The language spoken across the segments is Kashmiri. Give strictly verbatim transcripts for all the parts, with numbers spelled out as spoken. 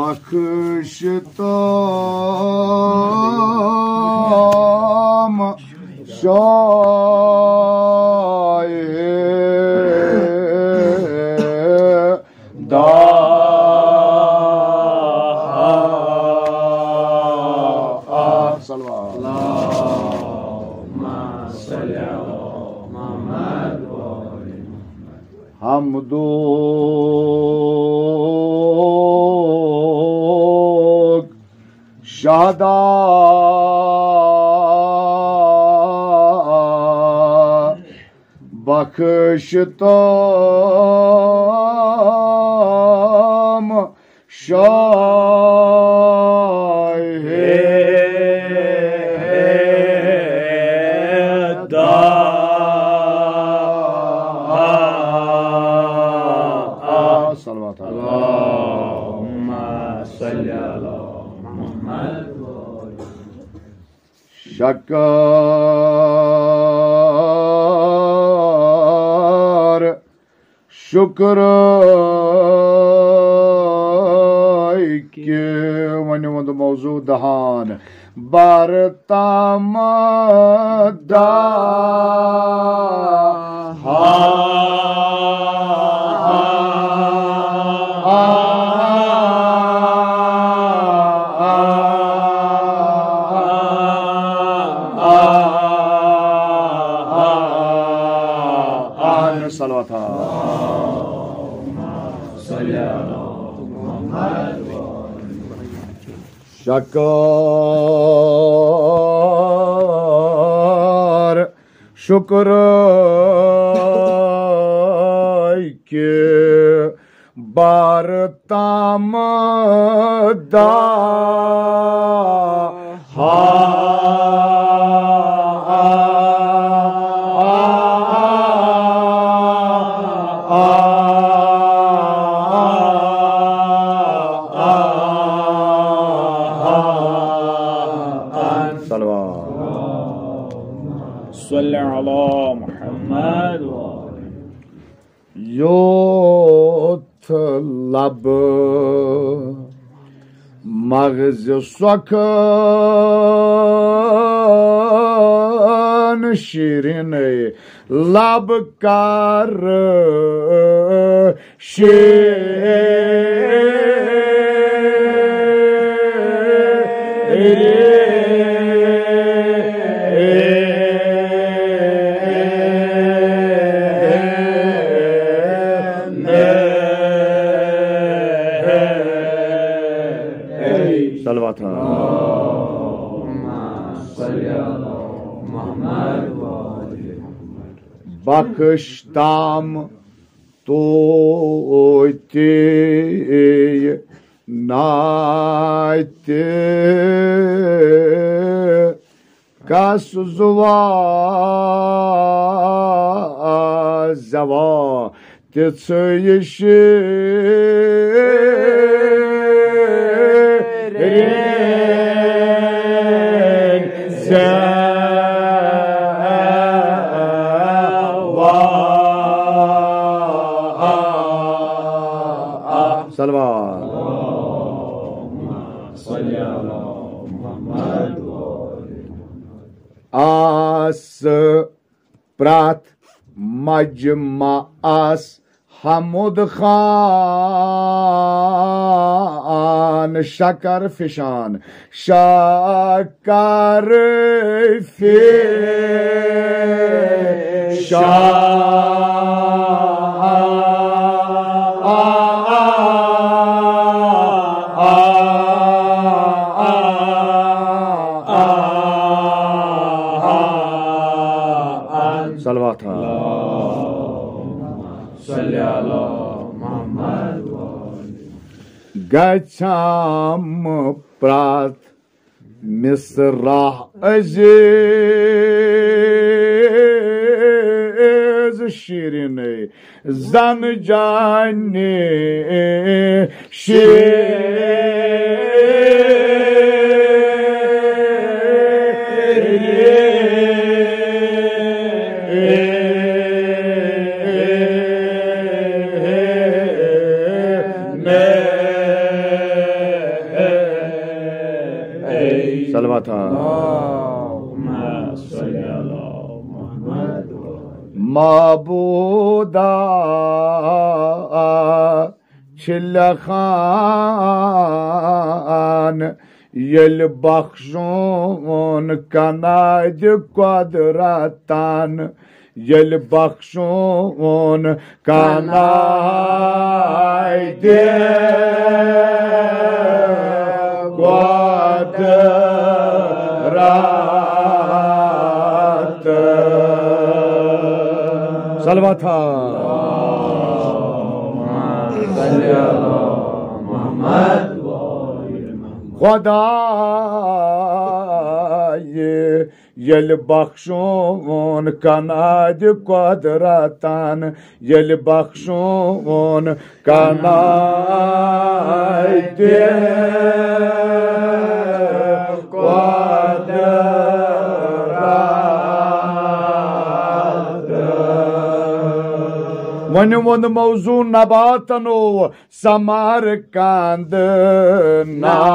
بخش تام شاہ دا صلوات۔ اللهم صل على محمد وآل محمد۔ حمدک شہدا بخش تام شاہ دا۔ صلوات۔ اللهم صل على محمد۔ شکر شکر کہ وۄنۍ ووٚن موضوع دہان بار تام دا۔ صلوات۔ شکر شکر کہ بار تام دا۔ صلوات۔ صل علی محمد۔ یوتھ لب مغز سۄکھن شیرین لب کر شیرین۔ صلوات۔ بخش تام توتہِ ناتہِ کس زوا زوا تِژھٕے شیرین زوا۔ صلوات۔ آس پرٛتھ مجمعس حمد خان شکر فشان، شکر فشان۔ صلوات۔ گژھم پرٛتھ مصرع عزیز شیرین زن جانِ شیرین۔ اللهم صل على محمد وعلى معبودا چھِ لیکھان، ییٚلہِ بخشوٗن کنادِ قۄدرتن، ییٚلہِ بخشوٗن کنادِ قۄدرتن۔ صلوات ہا۔ خدایہِ ییٚلہِ بخشوٗن کنادِ قۄدرتن، ییٚلہِ بخشوٗن کنادِ قۄدرتن۔ وۄنۍ ووٚن موضوع نباتن، سمرقند نباتن۔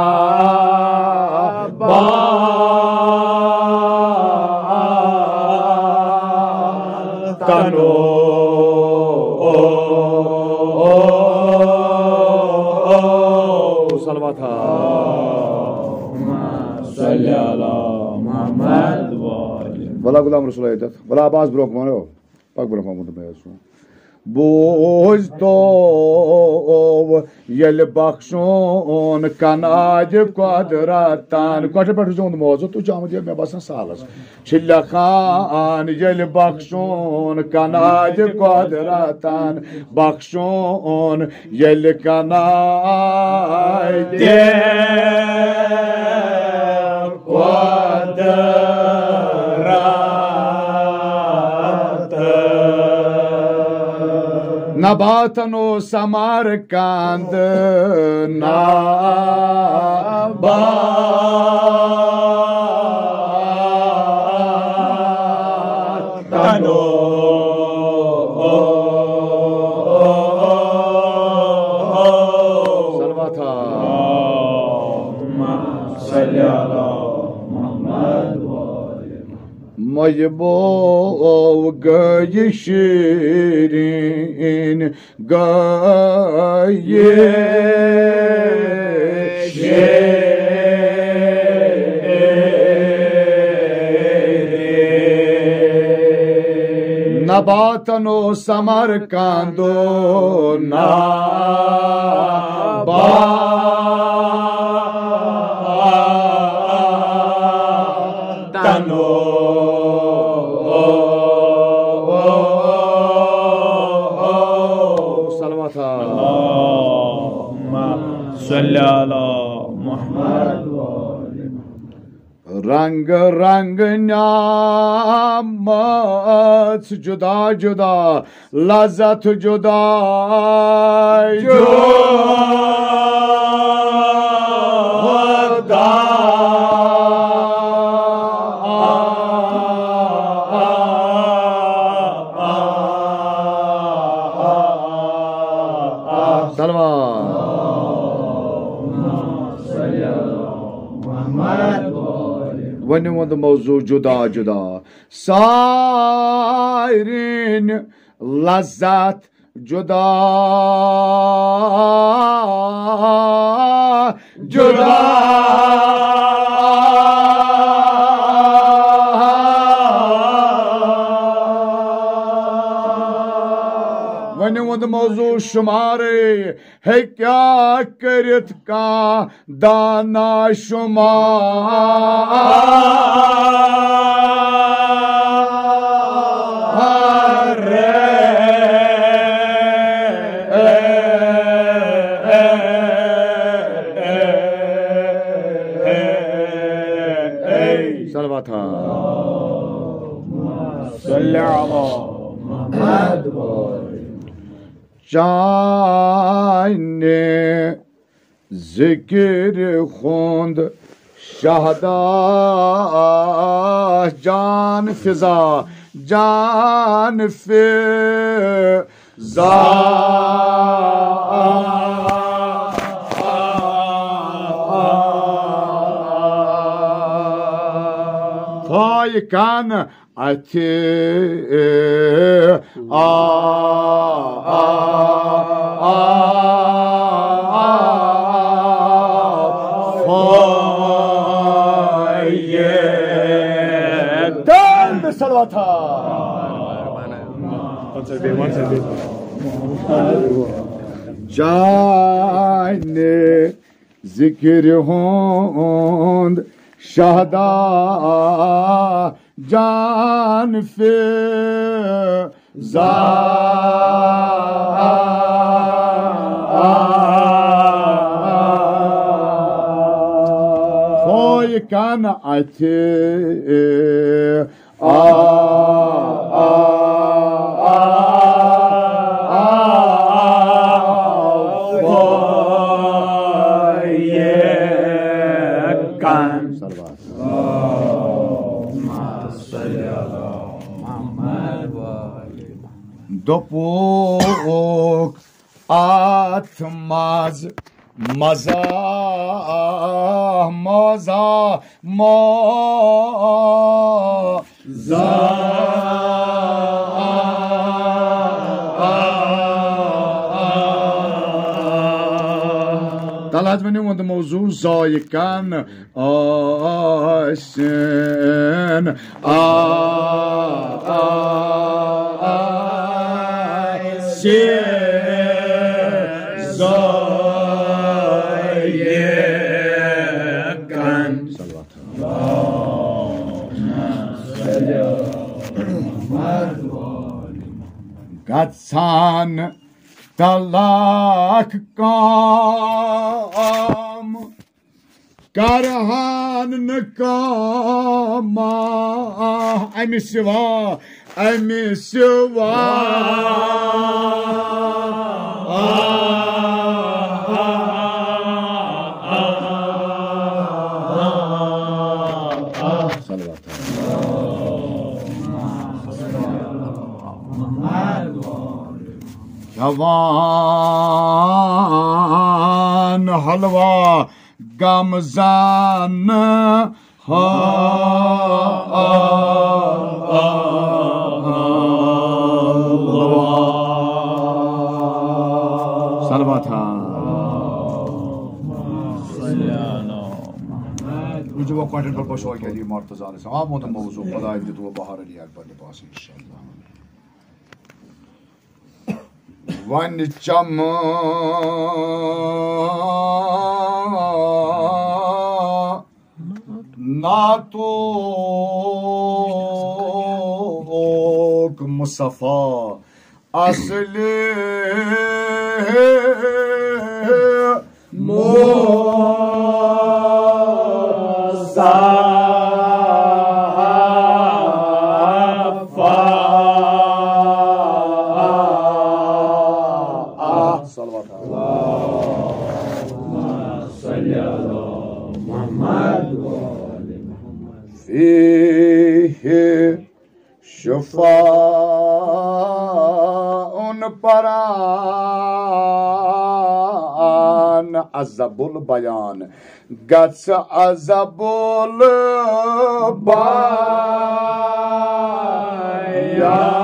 صلوات ہا۔ صلی علی محمد وآل۔ ولا غلام رسول آیت، ولا عباس برونٛہہ کُن وَنو۔ پَک برونٛہہ کُن، محمود بھائی سُن۔ بوٗزتو ییٚلہِ بخشوٗن کنادِ قۄدرتن۔ کۄٹھِ پٮ۪ٹھ چھُ زیوٗن موضوع، تُہۍ چھِو آمٕتۍ یہِ مےٚ باسان سالس۔ چھِ لیکھان ییٚلہِ بخشوٗن کنادِ قۄدرتن، بخشوٗن ییٚلہِ کنادِ قۄدرتن۔ نباتن اوس سمرقند نباتن۔ صلوات۔ اللهم صل على محمد وآل محمد۔ مےٚ بوو گٔیہِ شیٖریٖن، گٔیہِ شیٖریٖن۔ نباتن اوس سمرقند نباتن۔ صلوات۔ اللهم صل على محمد۔ رنگ رنگ نعمت جدا جدا، لذت جدا جدا۔ صلوات۔ وۄنۍ ووٚن موضوع جدا جدا۔ سارِنۍ لذت جدا جدا۔ وۄنۍ ووٚن موضوع شُمارٕے۔ ہیٚکیٛاہ کٔرِتھ کانٛہہ دانا شُمار؟ صلوات۔ صلی علی محمد۔ چانہِ ذِکرِ ہُنٛد شہدا جان فضا، جان فضا۔ کان اتھِ۔ آ، آ، آ، آ، فویہ۔ تام صلوات۔ چانہِ ذکر ہُنٛد شہدا جان فضا۔ فویہ کان اتھِ۔ آ، آ، آ، آ، فویہ کان۔ صلوات۔ دوٚپُکھ اتھ مز مزہ مزہ مزہ۔ تلہٕ حظ ؤنِو وۄنۍ موضوع ذائقن آسن۔ آ، آ، آ، آسن۔ ذائقن۔ صلوات۔ گژھان تلخ کام کرہان نہٕ کٲم امہِ سوا، امہِ سوا۔ صلوات۔ کھٮ۪وان حلوا غم زن۔ ہا، آ، آ، آ، آ۔ صلوات۔ وٕچھِو وۄنۍ کۄٹھٮ۪ن پٮ۪ٹھ بہٕ چھُس علی مرتضی علیہ السلام۔ آمُت موضوع خداے دیُت وۄنۍ بہار علی اکبر لباس انشاءاللہ۔ وۄنۍ چمہٕ ناتوک مصطفیٰ اصل مصطفیٰ۔ صلوات۔ فیہ شفاء پران عذب البیان۔ گژھ عذب البیان۔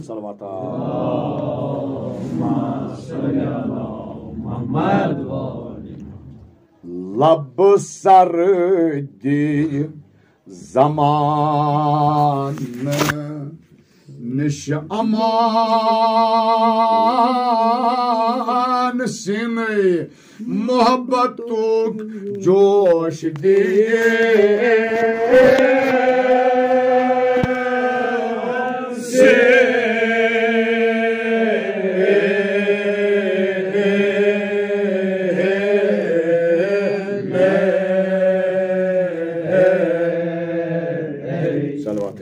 صلوات۔ لب سردی زمانہٕ نِش امان، سینے محبتُک جوش دِیے۔ صلوات۔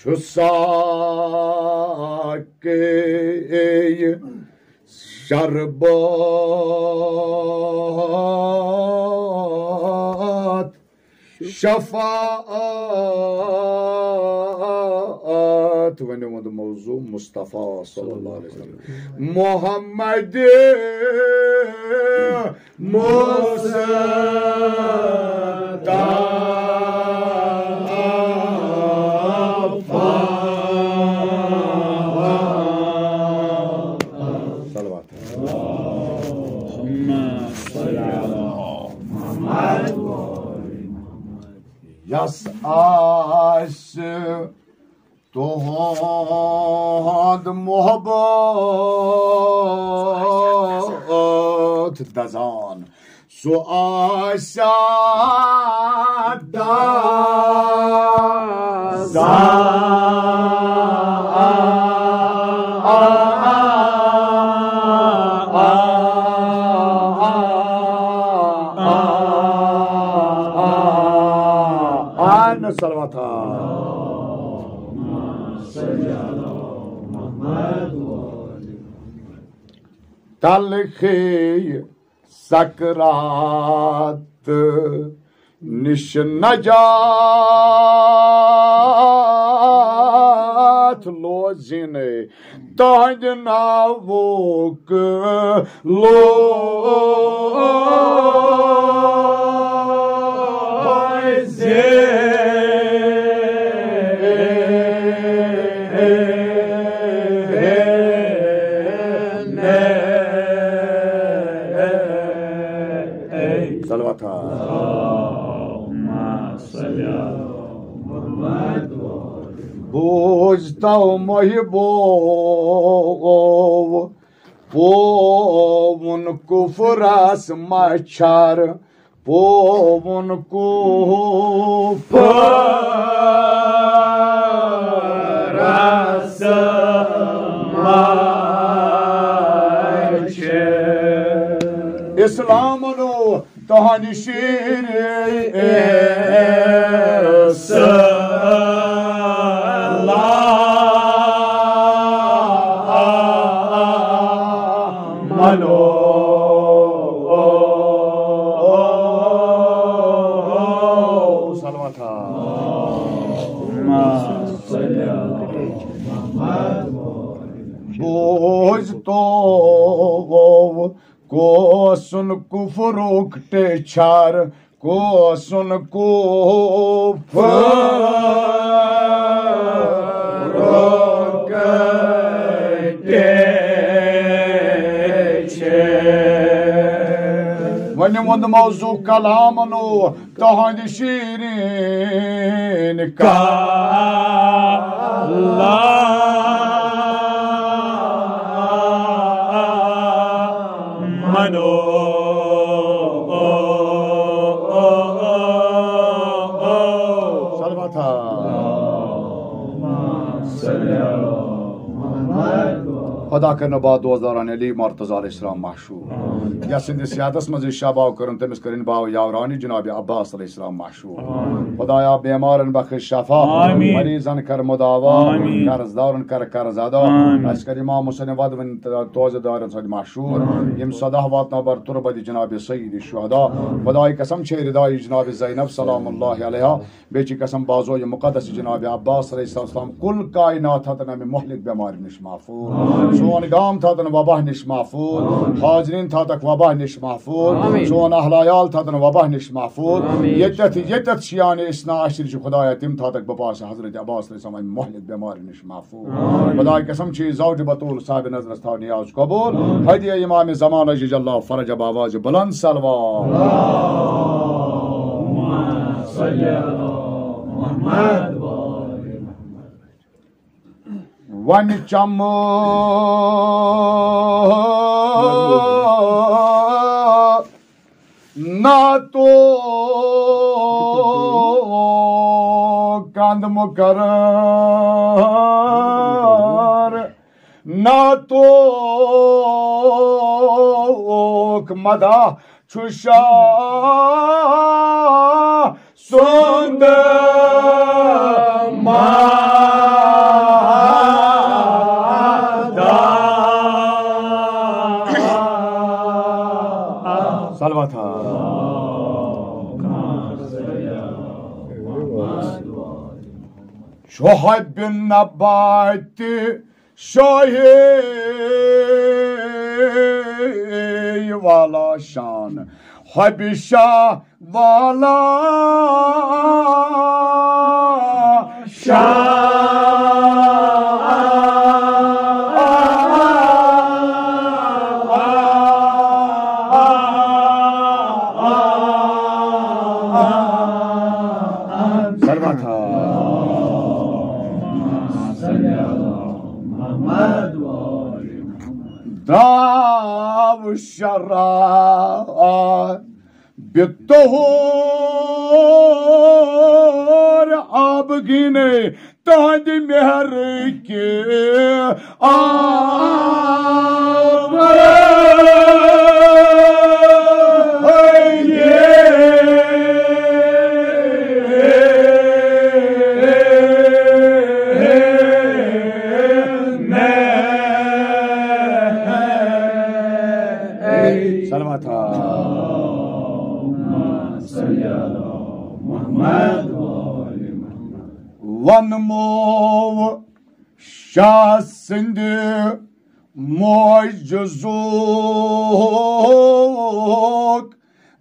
چھُ ساقی شربت شفاعت۔ ونیو وند موضوع مصطفیٰ صلی اللہ علیہ وسلم۔ محمد مصطفیٰ۔ صلوات۔ یس آسہِ تُہُنٛد محبت دزان، سُہ آسہِ دزان۔ آن صلوات۔ تلخی سکرات نش نجات لوزن تہنٛدِ ناوُک لوزِ۔ صلوات۔ بوز تو محبو، پوون کفرس مچھر، پوون کفرس مچھر۔ اسلام نو تہنٛدِ شیٖرِن سلام منو۔ صلوات۔ بوز تو کوسُن کفرُک ٹیچھر، کوسُن کفرُک ٹیچھر۔ وۄنۍ ووٚن موضوع کلام نو تہنٛدِ شیٖرِن کلامن۔ صلوات۔ خدا کٔرِنۍ باو دوست دوران علی مرتضی علیہ السلام محشور۔ یَس سٕنٛدِس صحتس منٛز یہِ شب آو کٔرٕن، تٔمِس کٔرِنۍ باو یاوران جناب عباس علیہ السلام محشور۔ خدایا، بیمارن بخش شفا، آمین۔ مریضن کر مداوا، آمین۔ قرض دارن کر قرض ادا۔ آمین۔ اَسہِ کر امام حسین ودوٕنۍ تہٕ توزٕ دارن سۭتۍ محشور۔ آمین۔ یِم صدہ واتناو بر تربت جناب سید شہدا۔ خداے قسم چھے ردائی جناب زینب سلام اللہ علیہا۔ بیٚیہِ چھِ قسم بازو یہِ مقدس جناب عباس علیہ السلام کل کائنات ہتن امہِ مہلک بیمارِ نش محفوظ۔ آمین۔ سون گام تھاتن وبا نش محفوظ۔ آمین۔ حاضرین تھاتکھ وبا نش محفوظ۔ آمین۔ سون اہل عیال تھاتن وبا نش محفوظ۔ آمین۔ ییٚتٮ۪تھ، ییٚتٮ۪تھ شیان اثنا عشر چھِ خدایا، تِم تھاتکھ بپاس حضرت عباس علیہ السلام امہِ مہلک بیمارِ نش محفوظ۔ آمین۔ خداے قسم چھِ زوجہِ بتول صاحب نظرس تھاو نیاز قبول۔ ہدیہ امام زمانہ جج اللہ فرج اب آواز بلند صلوات۔ ونہِ چمہٕ ناتو کند مقرر، ناتوک مداح چھُ شاہ سُنٛد مداح۔ صلوات۔ شہاب نبات شاہی والا شان، حب شاہ والا شان۔ سلامت۔ داو شرا بطہور آب گینے تہندِ مہر کہ آب۔ سلامت۔ ونمو شاہ سٕنٛدِ معجزُک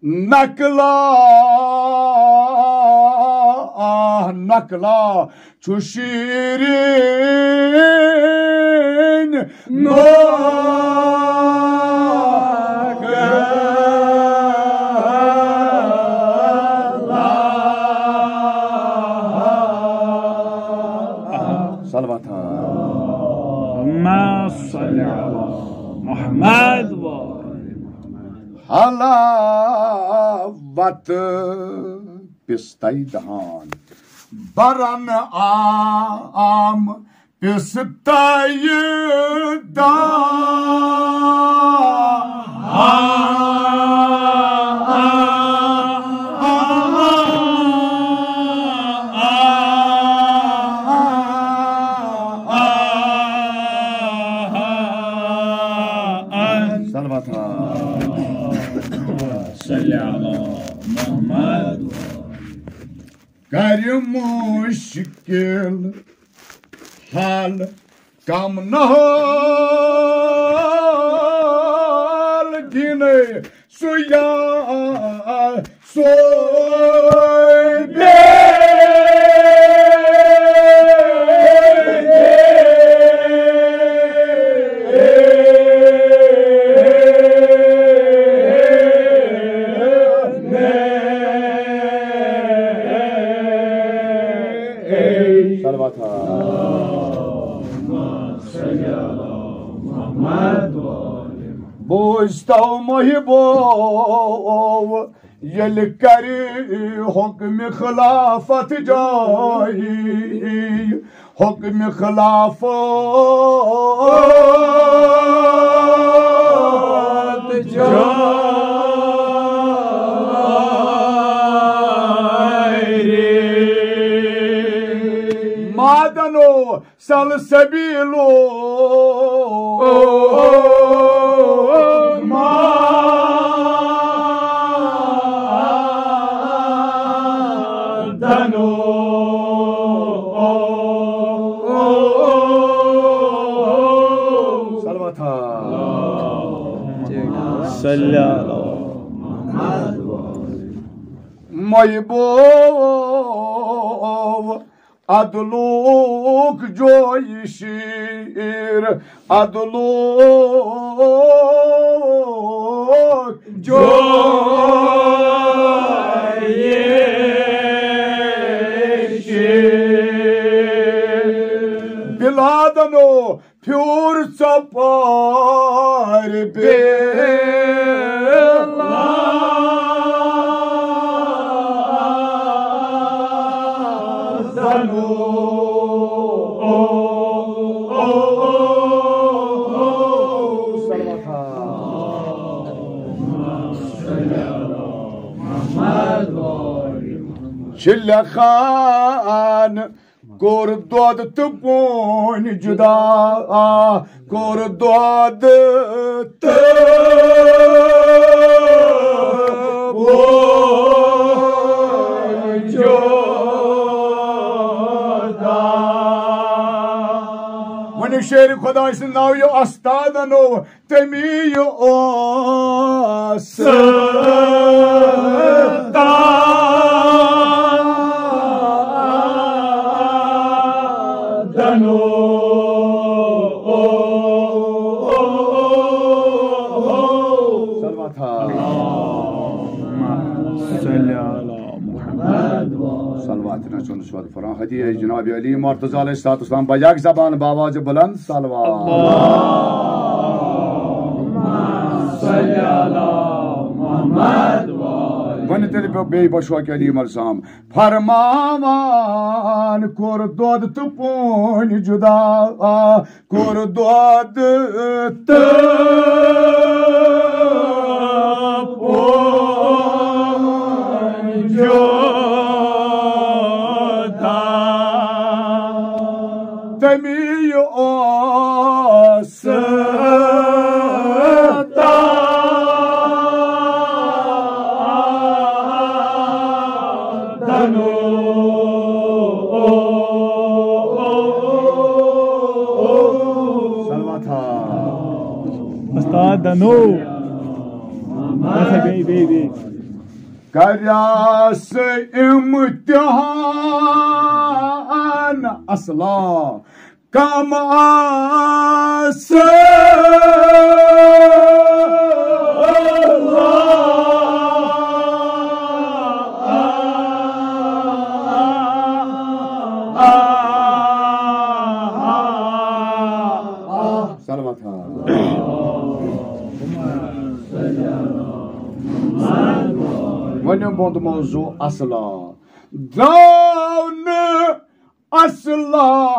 نقلا، آہ، نقلا چھُ شیرین نوکلا۔ صلوات۔ اللهم صل على محمد وآل محمد۔ حلاوت پستہ دان برن عام پستہ دان۔ صلوات۔ صلی علی محمد۔ کرِ مشکل حل کم نہال دینَے سُہ یا سوے بے۔ صلوات۔ بوزتو محبو ییٚلہِ کرِ حکم خلافت جاری، حکم خلافت جاری۔ مادنو سلسبیلو مادنو۔ صلوات۔ صلی اللہ۔ محبوب عدلوک جویی شیر، عدلوک جویی شیر۔ بلادنو پھیور ژپار بے۔ چھِ لیکھان کوٚر دۄد تہٕ بوٗنۍ جُدا، کوٚر دۄد تہٕ بوٗنۍ جُدا۔ شیر خدا سٕنٛدِ ناوٕ یہِ استادن او تٔمی یہِ اوس۔ صلوات۔ صلوات نہ چون سوال فران ہدیہ جناب علی مرتضی علیہ الصلوۃ والسلام بجاک زبان باواز بلند صلوات۔ ونہِ تیٚلہِ بے بشوق علی مرسام فرماوان کوٚر دۄد تہٕ پوٗنۍ جُدا۔ کوٚر دۄد تہٕ پوٚنجو دان۔ تٔمی اوس دنو۔ صلوات۔ استاد دنو۔ اچھا، بیٚیہِ، بیٚیہِ، بیٚیہِ۔ کریاس امتحان اصلا کم آس۔ صلوات۔ ونیو بوٚد موضوع اصلا۔ درٛاو نہٕ اصلا۔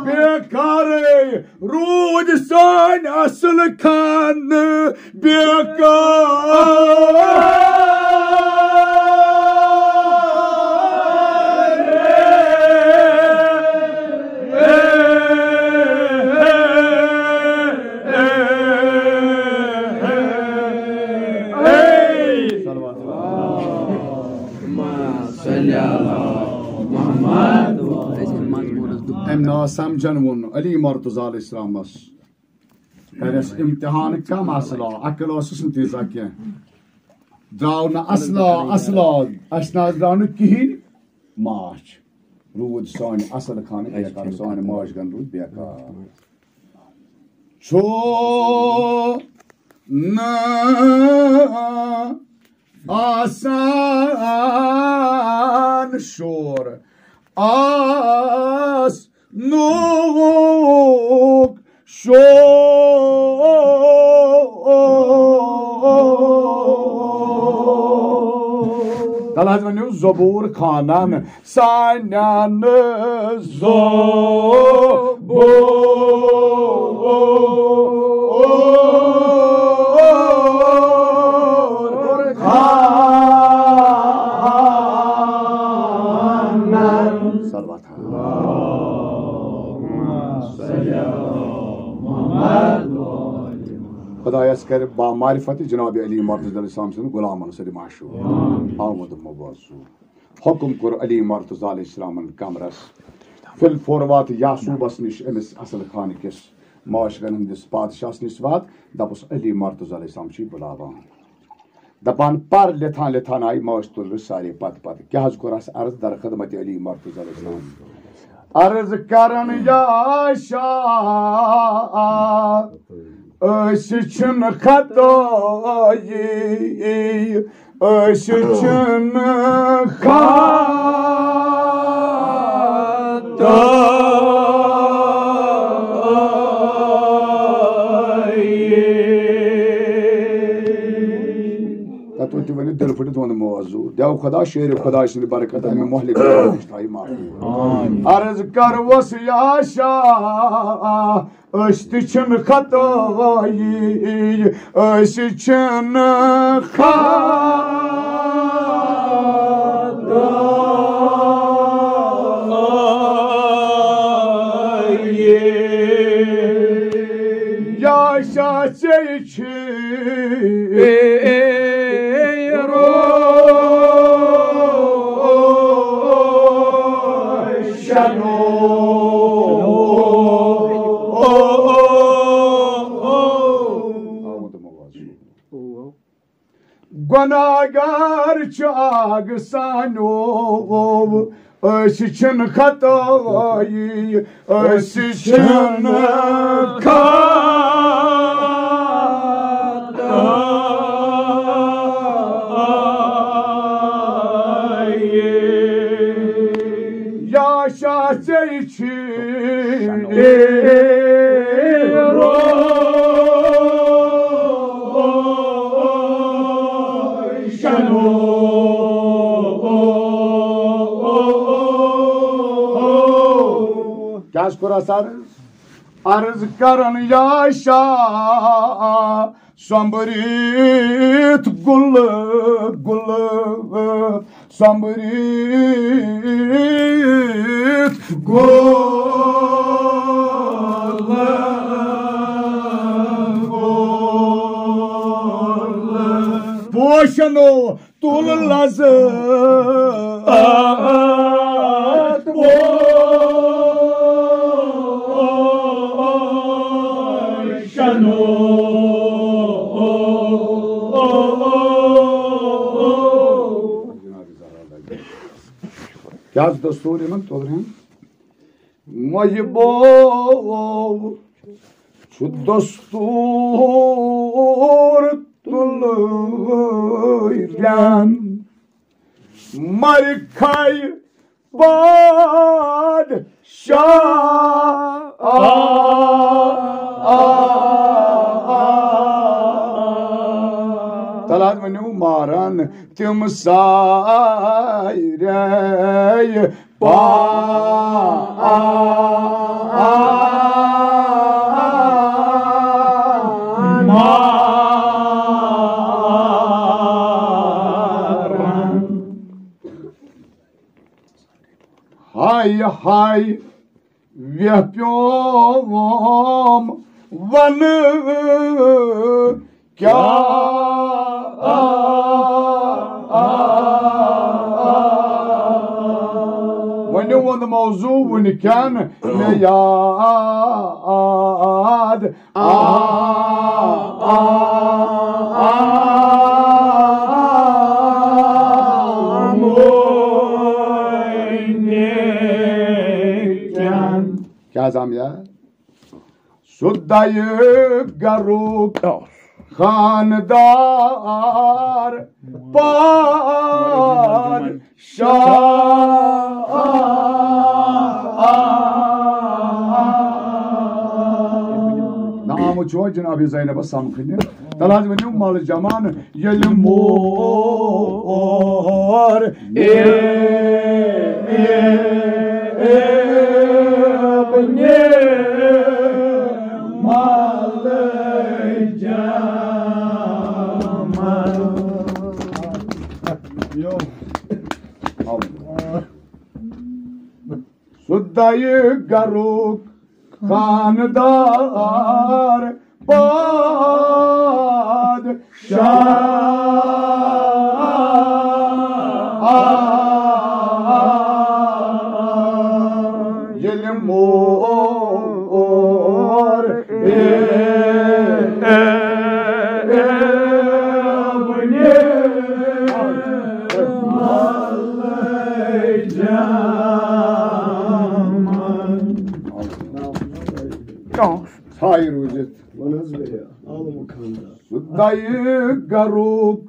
بیکارے روٗدۍ سٲنۍ اصل خانہٕ بیکار۔ أمۍ نہ سمجھن ووٚن علی مرتضی علیہ السلامس۔ کریس امتحان کم اصلا، عقل اوسُس نہٕ تیٖژاہ کینٛہہ۔ درٛاو نہٕ اصلا، اصلا، اَسہِ نہ حظ درٛاو نہٕ کِہیٖنۍ ماچھ۔ روٗد سانہِ اصل خانہٕ بیکار، سانہِ ماچھ گن روٗد بیکار۔ چھُ نہٕ آسان شور آس نوک شور۔ تَلہٕ حظ ؤنِو زبور خانن سانٮ۪ن زبور خانن۔ صلوات۔ خدایس کرِ با معرفت جناب علی مرتضی علیہ السلام سٕنٛدۍ غلامن سۭتۍ معشوق۔ آمد مبارک۔ حکم کوٚر علی مرتضی علیہ السلامن کمرس۔ فل فوروات یعصوبس نِش، أمِس اصل خان کِس معاشقن ہٕنٛدِس بادشاہس نِش وات، دپُس علی مرتضی علیہ السلام چھُے بُلاوان۔ دپان، پر لِتھان لِتھان آیہِ ماجہِ تُلرِ سارے پتہٕ پتہٕ۔ کیٛاہ حظ کوٚر اَسہِ عرض در خدمت علی مرتضی علیہ السلام؟ عرض کرن یا شاہ، أسۍ چھِنہٕ خطٲیی، أسۍ چھِنہٕ خطٲیی۔ تتھ وۄنۍ تہِ ؤنِو دِل پھٕٹِتھ ووٚن موضوع۔ دیو خدا شیر خدا سٕنٛدِ برکت اَمہِ مۄہلہِ خٲطرٕ تھایہِ معقوٗل۔ آمین۔ عرض کروس یا شاہ، أسۍ تہِ چھِنہٕ خطٲیی، أسۍ چھِنہٕ خطٲیی۔ یا شاہ روشنو۔ گۄناہگار چھُ آگ سانیو، أسۍ چھِنہٕ خطٲیی، أسۍ چھِنہٕ خطٲیی۔ یا شاہ ژےٚ چھِ کیٛاہ چھُ کوٚر اثر؟ عرض کرن یا شاہ، سۄمبرِتھ گُلہٕ گُلہٕ، سۄمبرِتھ گُلہٕ گُلہٕ۔ پوشنو تُل لَزٕ آت پوشنو۔ کیٛاہ چھُ دستوٗر یِمن تُلرٮ۪ن؟ مۄیہِ بوو چھُ دستوٗر تُلرٮ۪ن۔ مرکھے بادشاہ۔ تَلہٕ حظ ؤنِو مارن تِم سارے پا ہاے ہاے، ویہ پیوم ونہٕ کیٛاہ؟ وۄنۍ ووٚن موضوع وٕنکٮ۪ن مےٚ یاد۔ آ، آ، آ، آ، کیٛاہ حظ آم یاد؟ سُہ دَیہِ گَرُک خاندار پادشاہ۔ نام چھُ جناب زینب سمکھنہِ۔ تَلہٕ حظ ؤنِو مَلہٕ جمان ییٚلہِ مور اے، اے، اے، ابنِ مَلہٕ جمان۔ سُہ دَیہِ گَرُک خاندار پادشاہ۔ ییٚلہِ مور اے، اے، اے، ابنِ مَلہٕ جمان۔ ژھایہِ روٗزِتھ۔ وَن حظ بیٚیہِ، عالمہٕ خانٛدار۔ سُہ دَیہِ گَرُک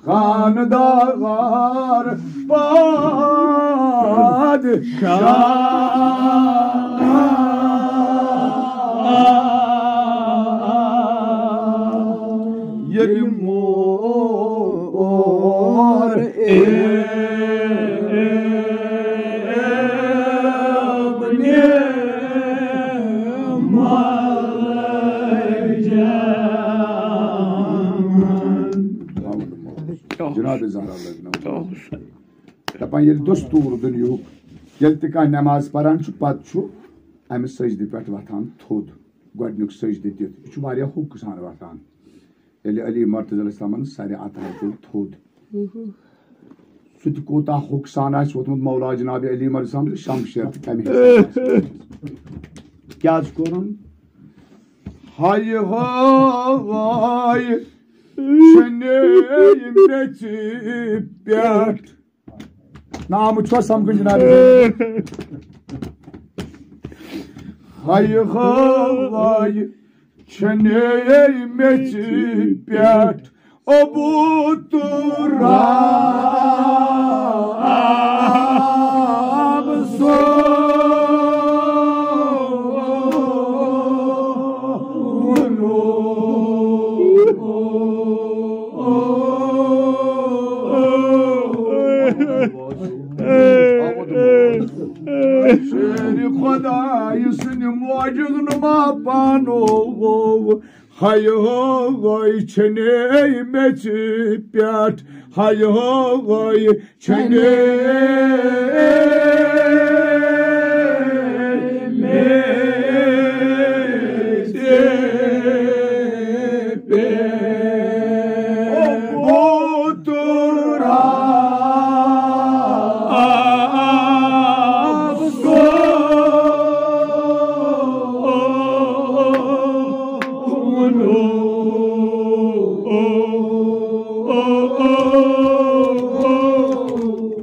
خاندار پادشاہ۔ ییٚلہِ مور اے، اے، اے، ابنِ مَلہٕ جمان۔ جناب زہرا لگنا۔ دَپان ییٚلہِ دستوٗر دُنیاہُک، ییٚلہِ تہِ کانٛہہ نٮ۪ماز پَران چھُ، پَتہٕ چھُ اَمہِ سجدِ پٮ۪ٹھ وۄتھان تھوٚد، گۄڈٕنیُک سجدِ دِتھ۔ یہِ چھُ واریاہ حُکہٕ سان وۄتھان۔ تیٚلہِ علی مرتضی علیہ السلامن سرِ عطا تُل تھوٚد۔ سُہ تہِ کوٗتاہ ہوٚکھ سان آسہِ ووتمُت مولا جناب علی مرتضی صٲب تہٕ شمشیر تہٕ کمہِ حسابہٕ آسہِ ووتمُت۔ کیٛاہ حظ کوٚرُن؟ ہایہِ ہاے چھَنے میٚژِ پٮ۪ٹھ۔ نام چھُوا سمکھُن جناب؟ ہایہِ ہاے چھَنے میٚژِ پٮ۪ٹھ ابو تراب سونو۔ شیرِ خۄدایہِ سٕنٛدِ معجزٕ نُما پانو۔ ہایہِ ہاے چھَنے میٚژِ پٮ۪ٹھ، ہایہِ ہاے چھَنے میٚژِ پٮ۪ٹھ۔ او تراب سونو۔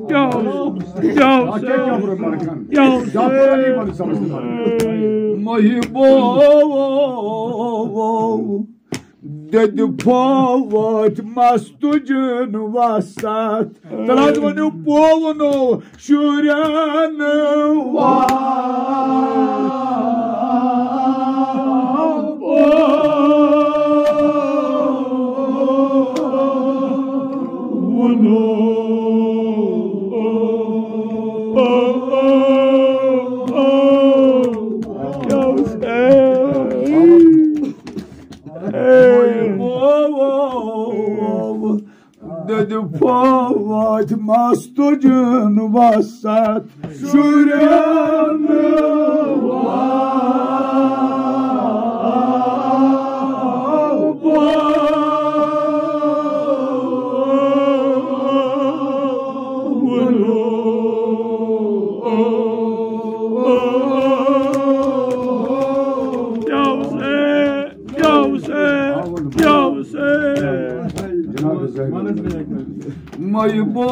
کیٛاہ اوس؟ کیٛاہ اوس؟ کیٛاہ اوس؟ کیٛاہ اوس؟ محبو دٔدِ پھوٚت مستُجن وسط۔ تیٚلہِ حظ ؤنِو، پوونو شُرٮ۪ن وَ-، پوونو۔ دٔدِ پھوٚت مستُجن وسط شُرٮ۪ن وَ-، کیٛاہ اوس اے؟ کیٛاہ اوس اے؟ کیٛاہ اوس اے؟ جناب زینب۔ مے بو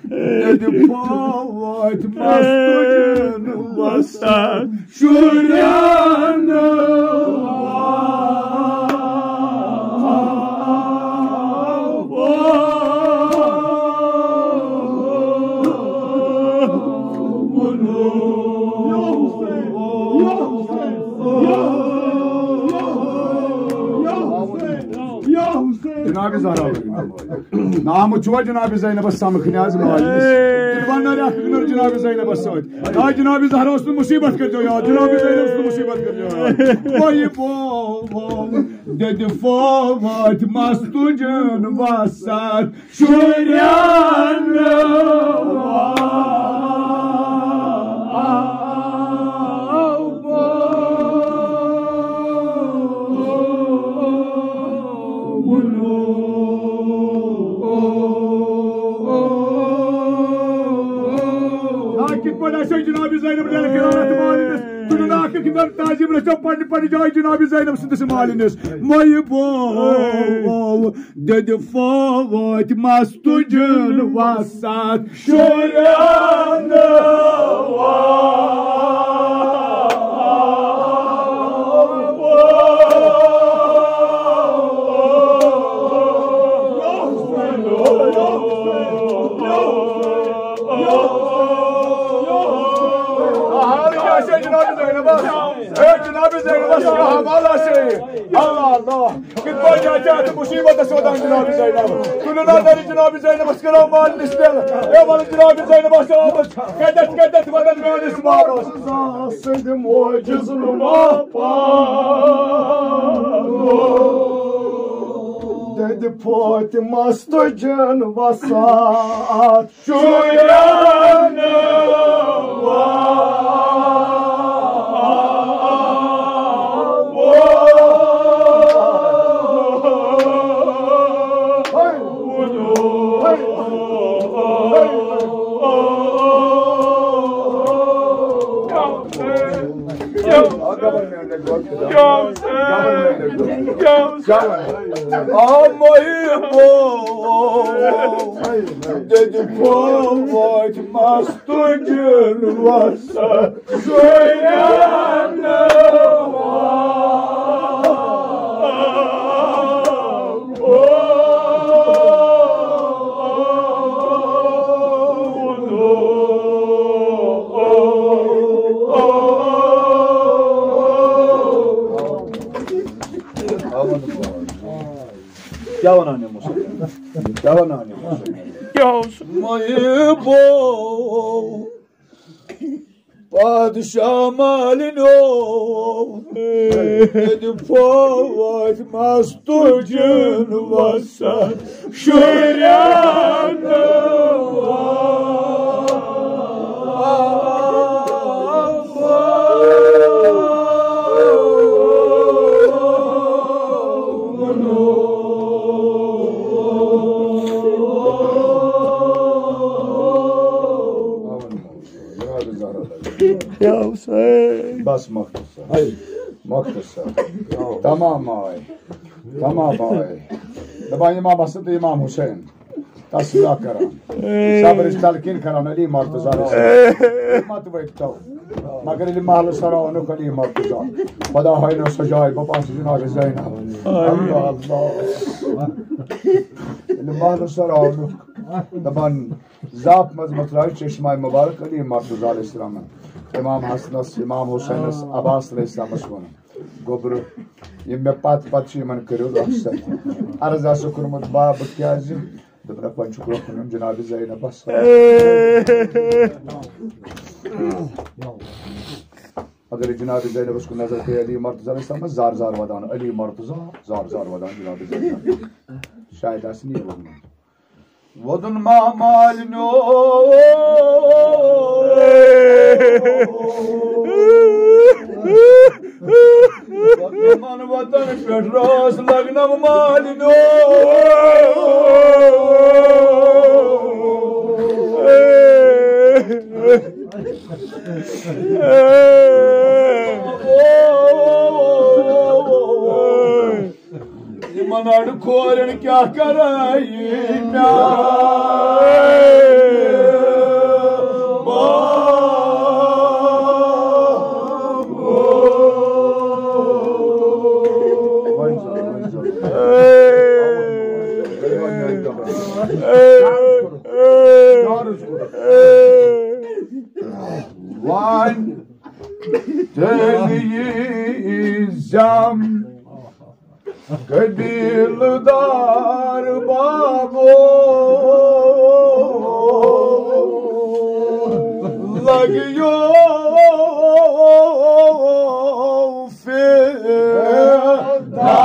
تیٚلہِ پھوٚت مستُجن وسط شُرٮ۪ن۔ جناب زہرا۔ نام چھُوا جناب زینبس سمکھنہِ آز مالِس؟ تیٚلہِ ونہٕ نہٕ اکھ اکھ نہٕ جناب زینبس سۭتۍ۔ آ جناب زہرا اوس نہٕ مصیبت کٔرۍزیو یاد، جناب زینب اوس نہٕ مصیبت کٔرۍزیو یاد۔ وہی بو دٔدِ پھوٚت مستُجن وسط شُرٮ۪ن۔ آ، کِتھ پٲٹھۍ آسیو جناب زینب لیلہِ قرارت مالِنِس؟ تُلِو نا اکھ أکۍ تعظیم رٔچھو پننہِ پننہِ جایہِ جناب زینب سٕنٛدِس مالِنِس۔ مے بو دٔدِ پھوٚت مستُجن وسط شُرٮ۪ن۔ جناب زینبس، اے جناب زینبس، کیا حوالہ سے؟ اللہ، اللہ۔ کِتھ پٲٹھۍ چھِ اَتھ مُصیٖبتَس واتان جناب زینب؟ تُلِو نظر جناب زینبَس، کٔرِو مالِنِس تیل۔ اے وَلہٕ جناب زینبَس چھِ آمٕژ۔ کَتٮ۪تھ، کَتٮ۪تھ وَنان میٛٲنِس مالَس؟ سٕنٛدِ معجز نُما پانو۔ دٔدِ پھوٚت مستُجن وسط شُرٮ۪ن۔ آ محبو، دِدِ پھوٚت مستُجن وسا شُرٮ۪ن۔ کیٛاہ وَنان یِمو سۭتۍ؟ کیٛاہ وَنان یِمو سۭتۍ؟ کیٛاہ اوس؟ محبو، پادشاہ مالِنیو، دِدِ پھوٚت مستُجن وسا شُرٮ۪ن۔ بس مۄختصر۔ مۄختصر۔ تمام آے۔ تمام آے۔ دپان امام حسن تہٕ امام حسین۔ تصویرہ کران۔ صبرٕچ تلقین کران علی مرتضی علیہ السلام۔ مت ؤتھۍ تو۔ مگر ییٚلہِ محلہٕ سراونُک علی مرتضی۔ خدا ہاے نہ سجاے بہٕ پانہٕ سٕنٛز جناب زینب۔ اللہ اللہ۔ ییٚلہِ محلہٕ سراونُک دپان زاپ منٛز متراوِ چشمہ مبارک علی مرتضی علیہ السلام۔ امام حسنس، امام حسینس، عباس علیہ السلامس ووٚن، گوٚبرٕ، یِم مےٚ پتہٕ پتہٕ چھِ، یِمن کٔرِو رۄخصت۔ عرض آسہِ کوٚرمُت، بابہٕ کیازِ؟ دوٚپنکھ، وۄنۍ چھُکھ رۄخُن نیُن جناب زینبس۔ اگر جناب زینبس کُن نظر پیٚیہِ علی مرتضی علیہ السلامس، زار زار ودان، علی مرتضی، زار زار ودان جناب زینب۔ شاید آسہِ نہٕ یہِ ووٚنمُت۔ وۄدُن ما مالِنیو۔ وطن وطن پٮ۪ٹھ راس لگنم مالِنیو۔ یِمن اَڑٕ کورٮ۪ن کیٛاہ کرے میٛانہِ با۔ وۄنۍ تیٚلہِ یی زم قبیلہٕ دار بابو لگیو فدا۔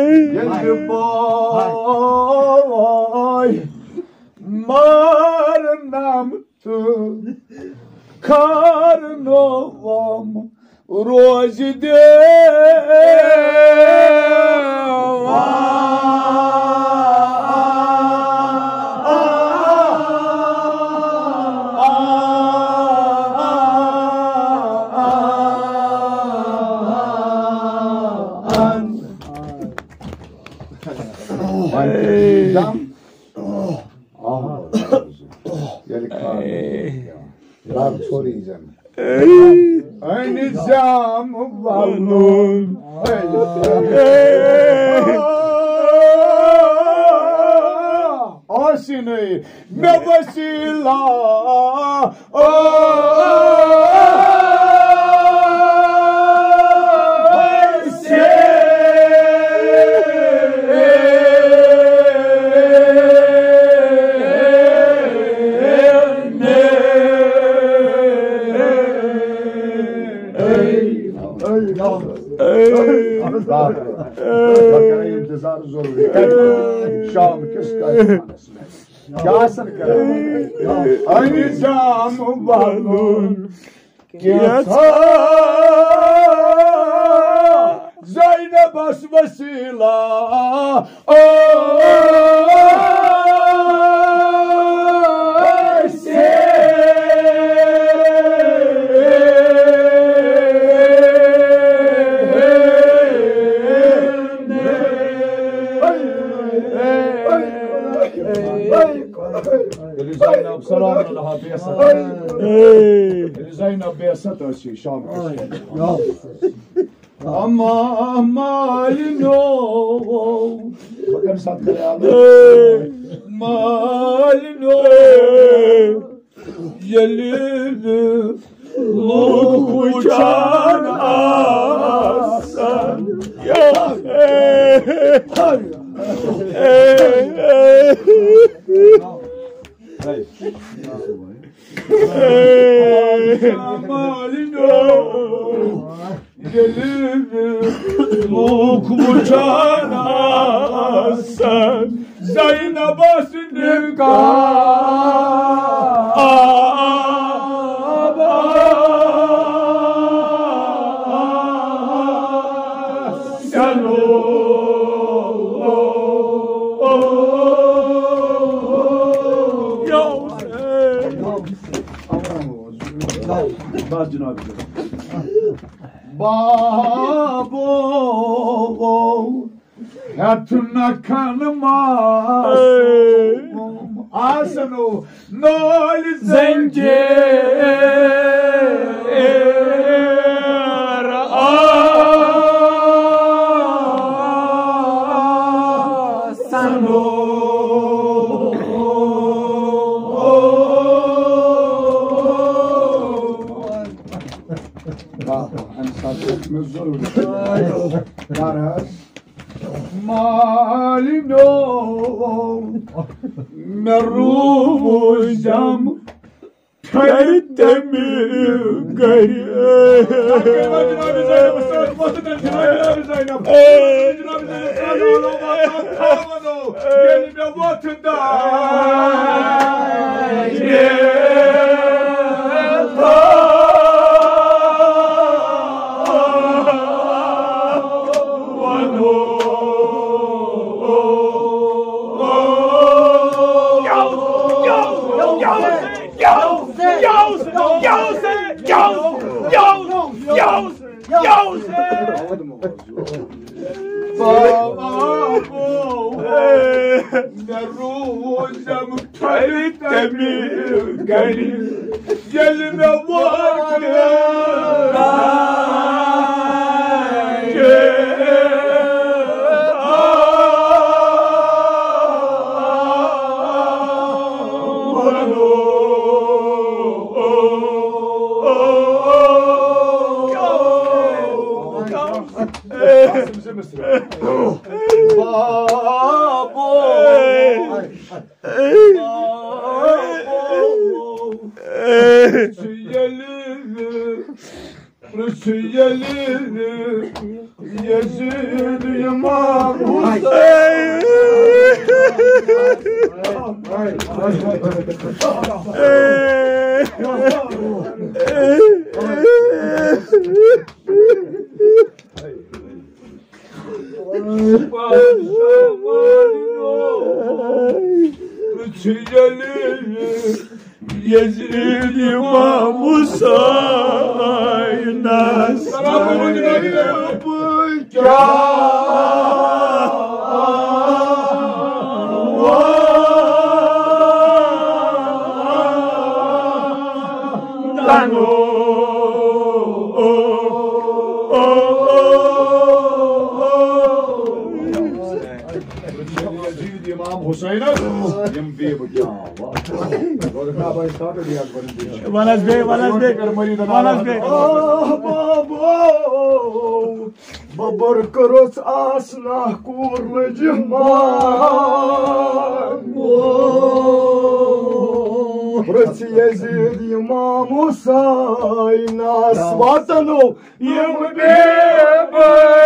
ییٚلہِ بوے مارنم تہٕ کھارنووُم روزِ دیوان۔ آہ، ییٚلہِ کھارنووُم۔ اے۔ رب ژھوٚرُے زن۔ اے۔ أنۍ زام ولُن۔ اے۔ آسہِ نَے مےٚ وسیلہ۔ او۔ انتظار ضروری۔ شام کس کیا آسن کران؟ انجام والون۔ کینٛژھا زینبس وسیلہ۔ او۔ اے۔ زینب بے ست ٲس یہِ شام کِس۔ اما مالنو۔ بہٕ کَمہِ ساتہٕ کَرٕ یاد؟ اے۔ مالنو۔ اے۔ ییٚلہِ نہٕ لوٗکھ وٕچھان آسن۔ اے۔ اے۔ اے۔ لوٗکھ وٕچھان آسن زینبس نکاح۔ بس جناب۔ بابو ہیٚتھ نہ کھن ماس آسنو نٲلۍ زنجیر آسنو۔ واہ، واہ، اَمہِ ساتہٕ اوس مےٚ ضروٗری۔ کر حظ؟ مالنو، مےٚ روٗزم ٹھرِ تَمہِ گرِ۔ ییٚلہِ مےٚ وۄتھٕ داے وَنو۔ بابو، مےٚ روٗزم ٹھرِ تَمہِ گرِ، ییٚلہِ مےٚ ووت بابو، بابو، ییٚلہِ، ییٚلہِ یزید امام حسین۔ یزید امام حسینس کیٛاہ وَنو؟ یزید امام حسینس یِم بیبہٕ کیٛاہ وَنو؟ وَنس بیٚیہِ، وَنس بیٚیہِ، وَنس بیٚیہِ۔ آہ، بابو، ببر کٔرٕس آسنہ کوٗر لٔجہِ مار۔ پرٛژھ یزید امام حسینس وطنو یِم بیبٲے۔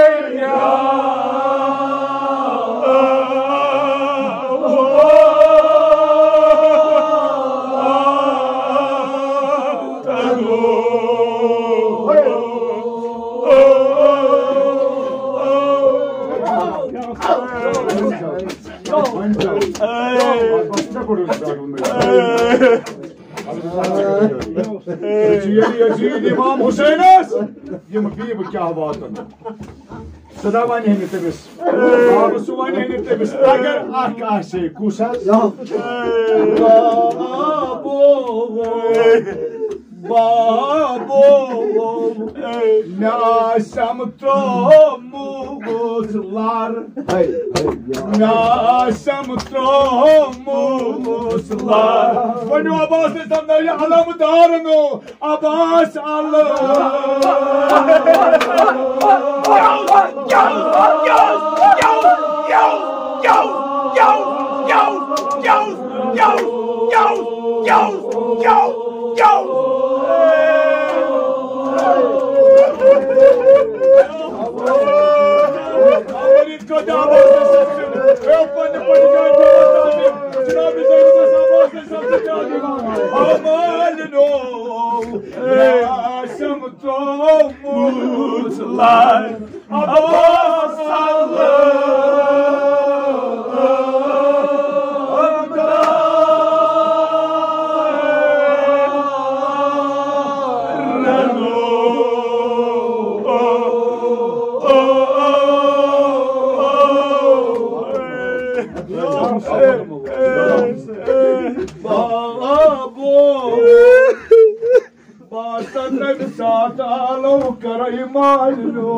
یزید امام حسینس یِم بیبہٕ کیٛاہ واتن؟ سدا وَنہِ ہے نہٕ تٔمِس۔ آ، سُہ وَنہِ ہے نہٕ تٔمِس۔ اگر اکھ آسہِ ہے، کُس حظ؟ بابو، بابو، مےٚ آسٮ۪م ترٛوومُت لر۔ مےٚ آسٮ۪م ترٛوومُت لر۔ ؤنِو عباس علیہ السلام، یہِ علامہٕ دار نو۔ عباس اللہ۔ بابو، باسط تمہِ ساتہٕ آلو کرے مالنو۔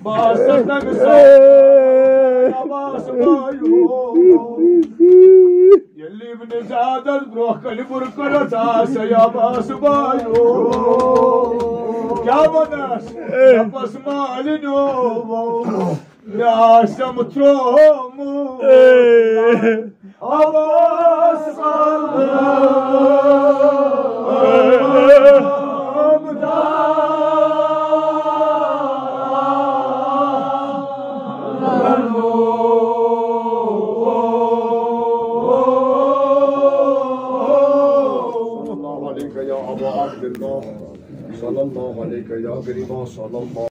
باسط تمہِ ساتہٕ عباس بایو۔ ییٚلہِ ابن زیادس برونٛہہ کنہِ بُرٕ کٔرٕس آسے عباس بایو۔ کیٛاہ ونس؟ دپس مالنو۔ مےٚ آسٮ۪م ترٛوومُت۔ اے۔ عباس اللہ۔ صلی اللہ علیک یا ابا عبداللہ، صلی اللہ علیک یا غریبا، صلی اللہ